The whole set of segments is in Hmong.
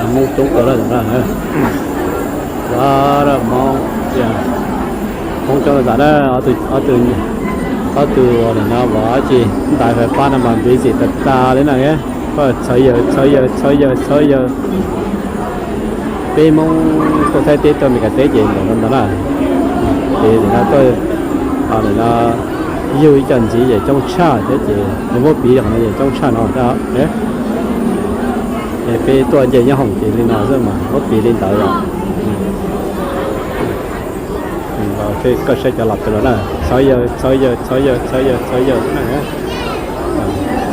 Hmoob coob kawg lawm na. Hmoob coob tas na, ob tug, ob tug, ob tug no vov tsis ntais fais fab no mas busy tas tas li na. Txhawv yawg, txhawv yawg, txhawv yawg, txhawv yawg. Peb Hmoob tuaj Thaib teb tuaj Meskas teb ces ntawm no ntag na. Ces nim no tuaj, nim no yug ib co ntxiv ces coob tshaj thiab ces nws muab piv qhov no ces coob tshaj no thiab. Peb tuaj nce nyob hoom ces li no xwb mas muab piv li ntawd os. Koj saib cov los pem los na, txhawv yawg, txhawv yawg, txhawv yawg, txhawv yawg, txhawv yawg na.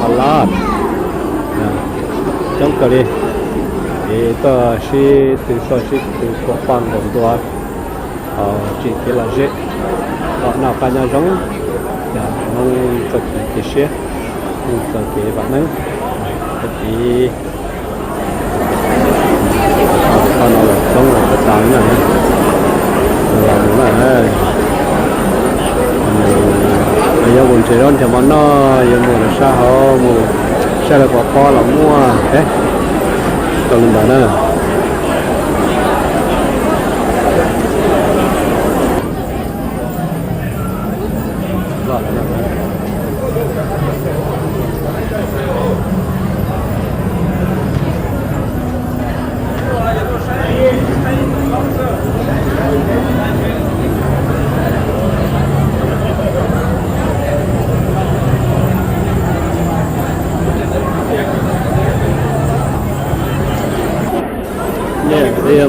A lot, coob kawg li. Ces tuaj sib tw, tuaj sib tw kua poj nkaus ntua, tsim kev lom zem, kom noj qab nyob zoo, Hmoob txoj kev cia siab, Hmoob txoj kev vam meej, tag kis Qhov no los coob los tas tas na. Los mus na, yuav mus nrhiav zaub nrhiav mov noj, yuav mus rau sab hauv mus saib lawv pov pob los muaj, tau li ntawd na.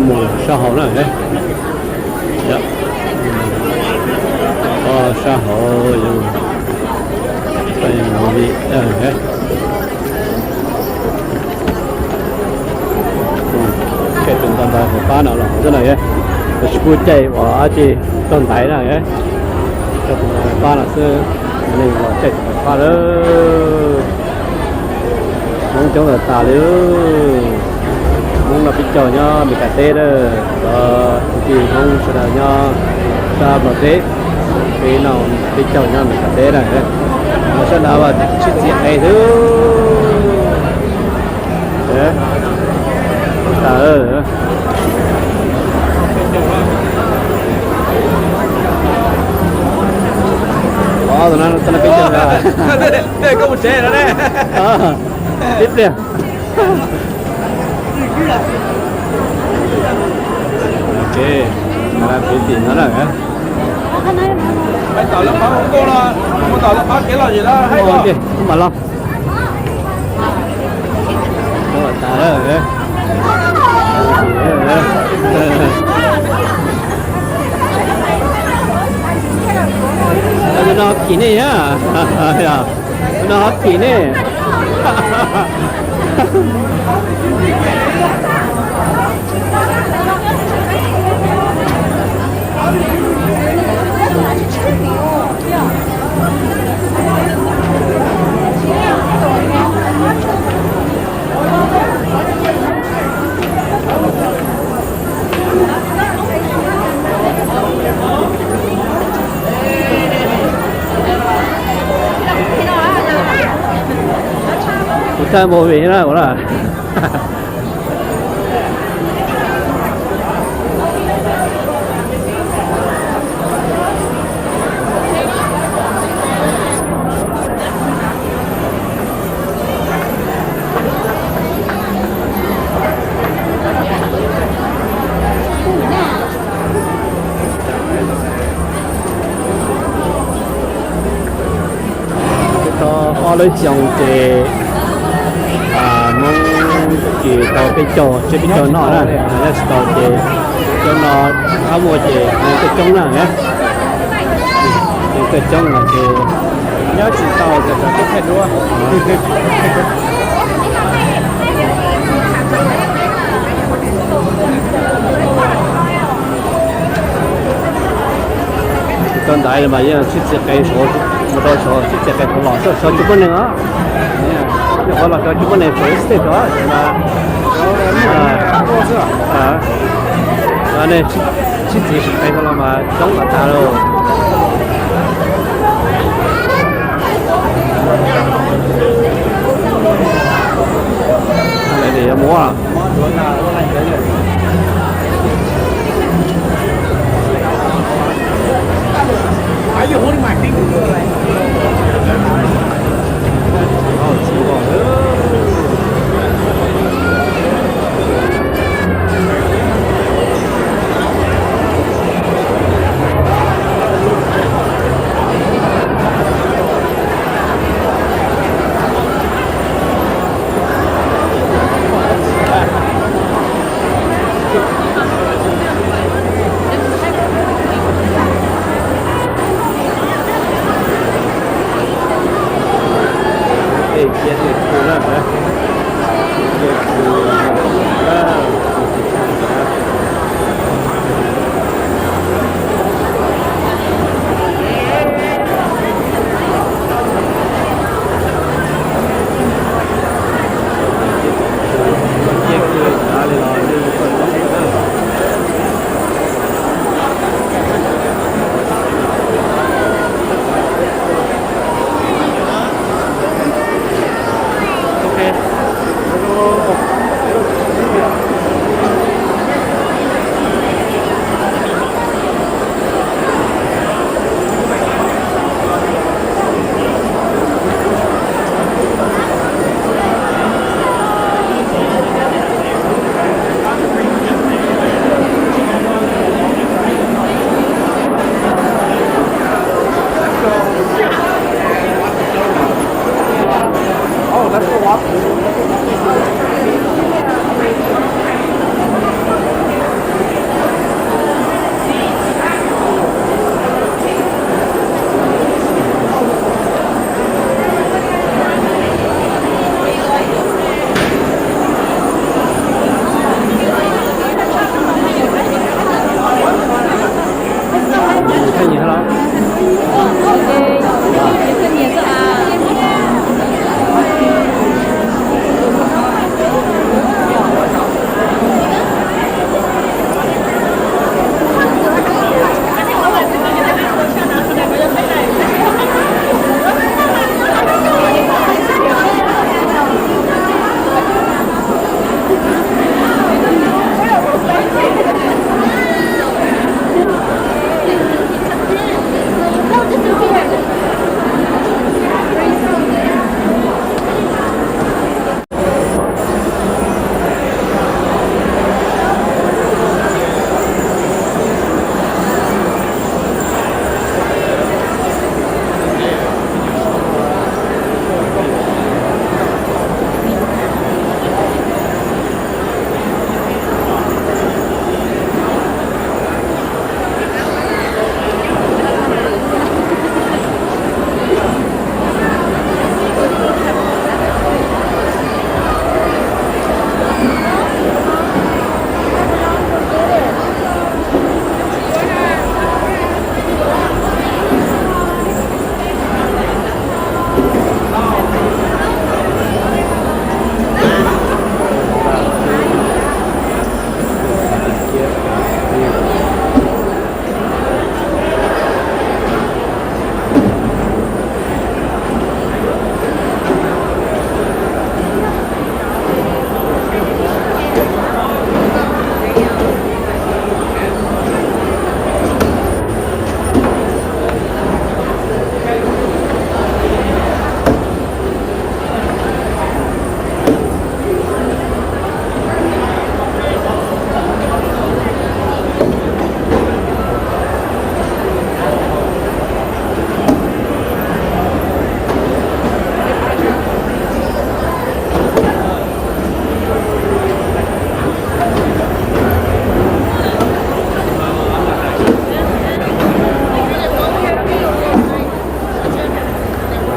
Mus sab hauv na. Sab hauv li. Caij tus ntawd ntawd fais fab no los xwb na, tsis pub caij uas dab tsi taug ntaiv na. Caij tus ntawd fais fab no xwb, neeg los caij tus ntawd fais fab lawm. Hmoob coob tas tas li. Hmoob no peb caug nyob Meskas teb na, cov kwv tij Hmoob sawv daws nyob sab Nplog teb, peb no peb caug nyob Meskas teb na. Sawv daws sib txiv qe xwb. Tus no peb caug. Tib pliag. Peb tim no na. Mam los. Coob tas lawm. Tus no kim nej, tus no kim nej. Kuv thaij movie na ua na. Tau ob lub xyoo ces Hmoob tsis tau peb caug, tsis peb caug noj na, nyob tsis tau ces cov no qab muaj ces nyob coob coob na, nyob coob coob no ces nyob tsis tau ces tau tib thaij duab. Tau ntaiv mas yeej sib txiv qe, mus rau saud sib txiv qe saud los, saud tsis muaj neeg os. Nyuam qhuav los saud tsis muaj neeg, saud ib txhij saud mas nej sib txiv qe saud los mas coob tas tas lauj. Yuav mus.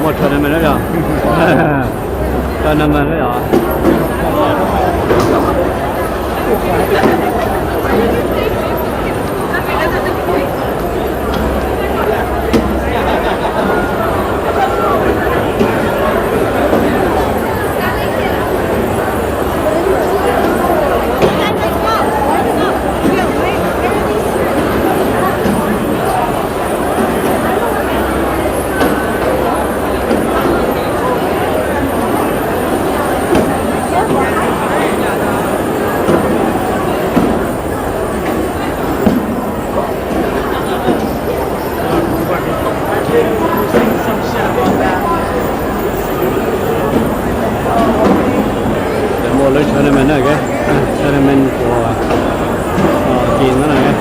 Muaj rau na mas na yog, rau na mas na yog. Tournament của, ờ, kỳ đó là cái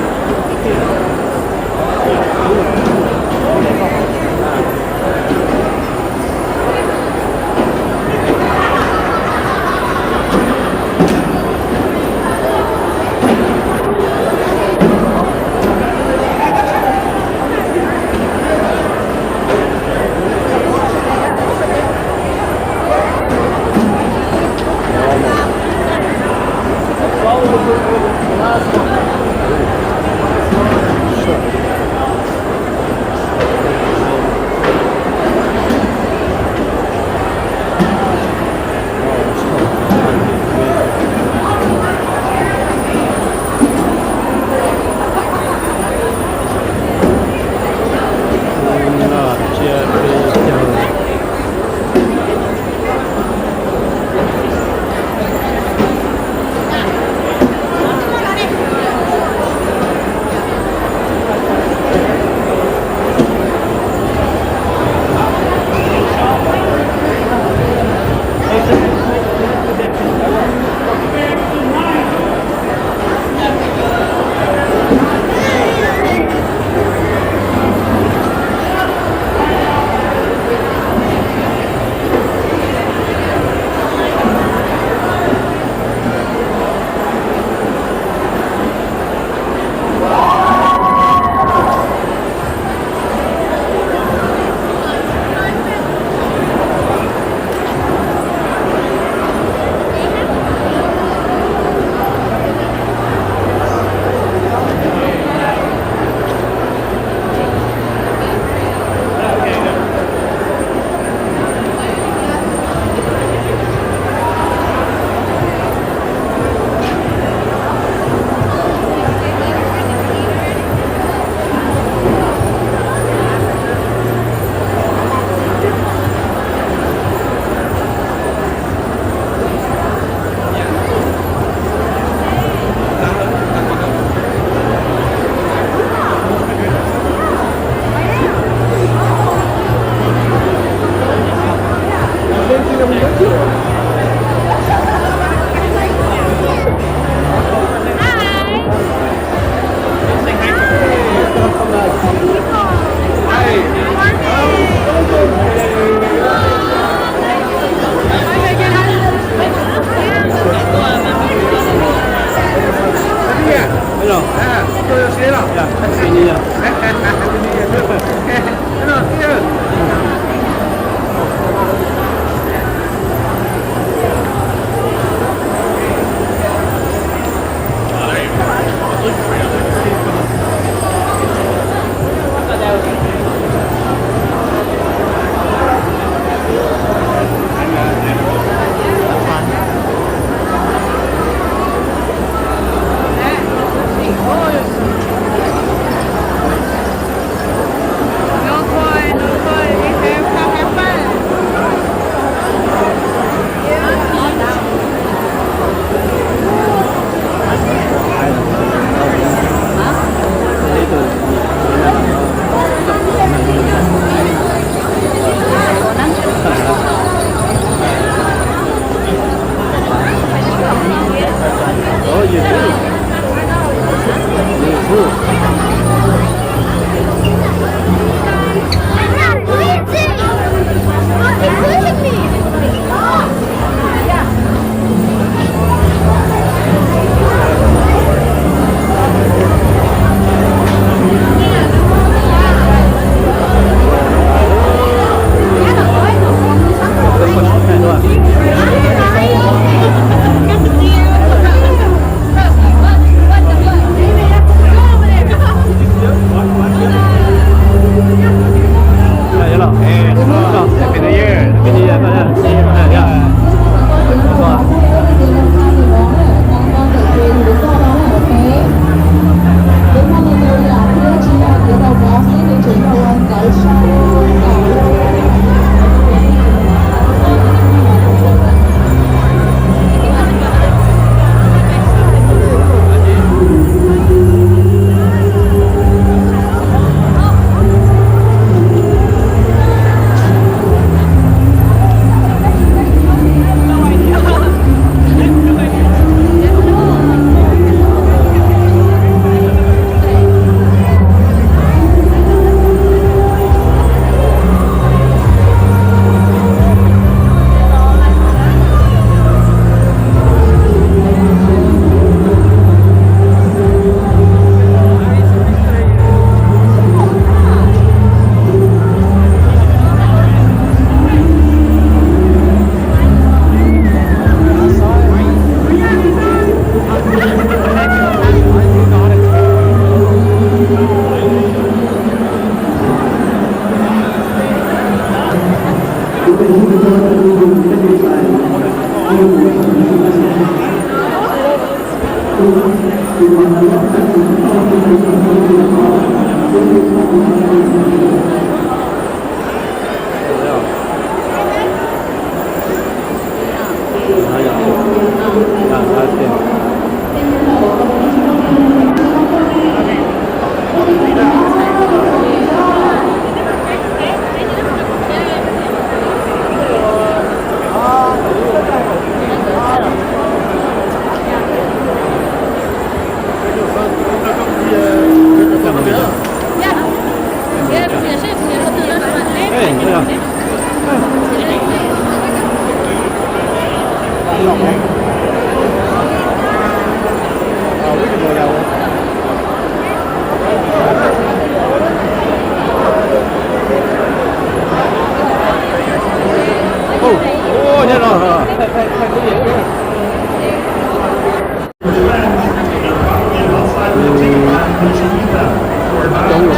Coob los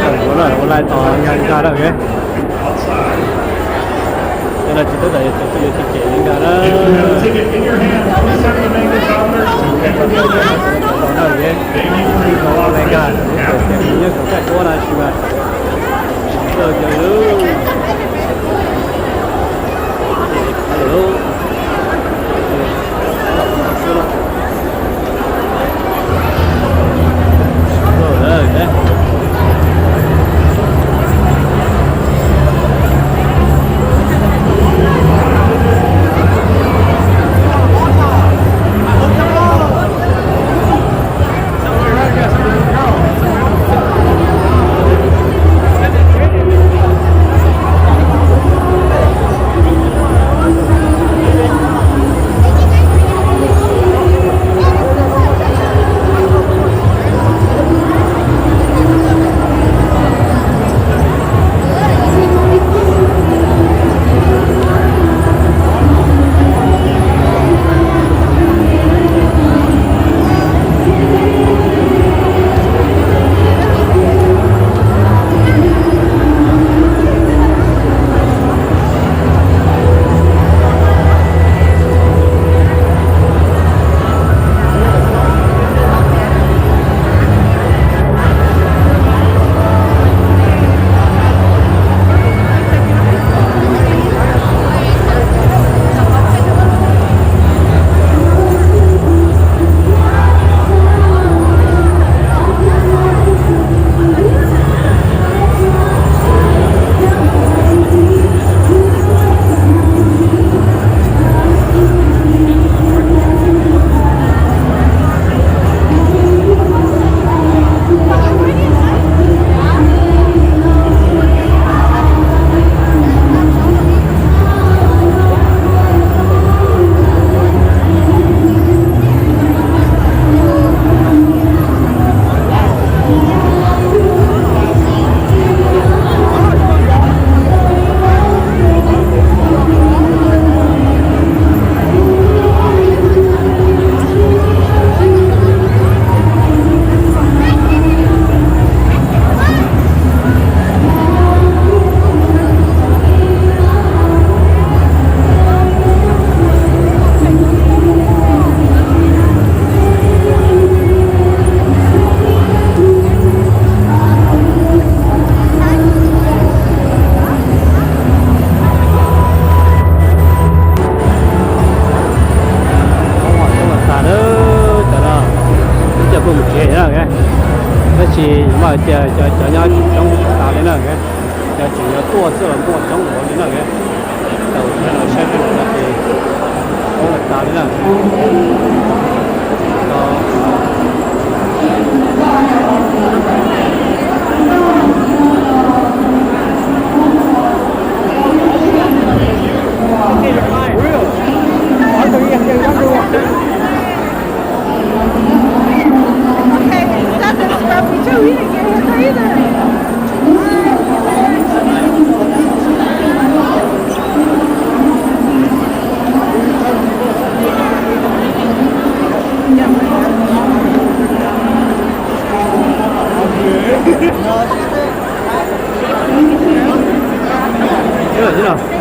tawm ua laj tos nyag nkag lawm. Cov no tsis tau tawm, cov twg yuav tsis cem nkag na. Tos no, nkag, nyob kom kaj kuab no tsis mas txawj cov lub. Cov no ib co kuj mus tsev na, tab sis mas tias cov nyob tsis coob tas li na, cov tseem yuav tuaj xwb los muaj coob npaum li na. Tau cov no saib peb mus no ces coob tas li na. Ntawm no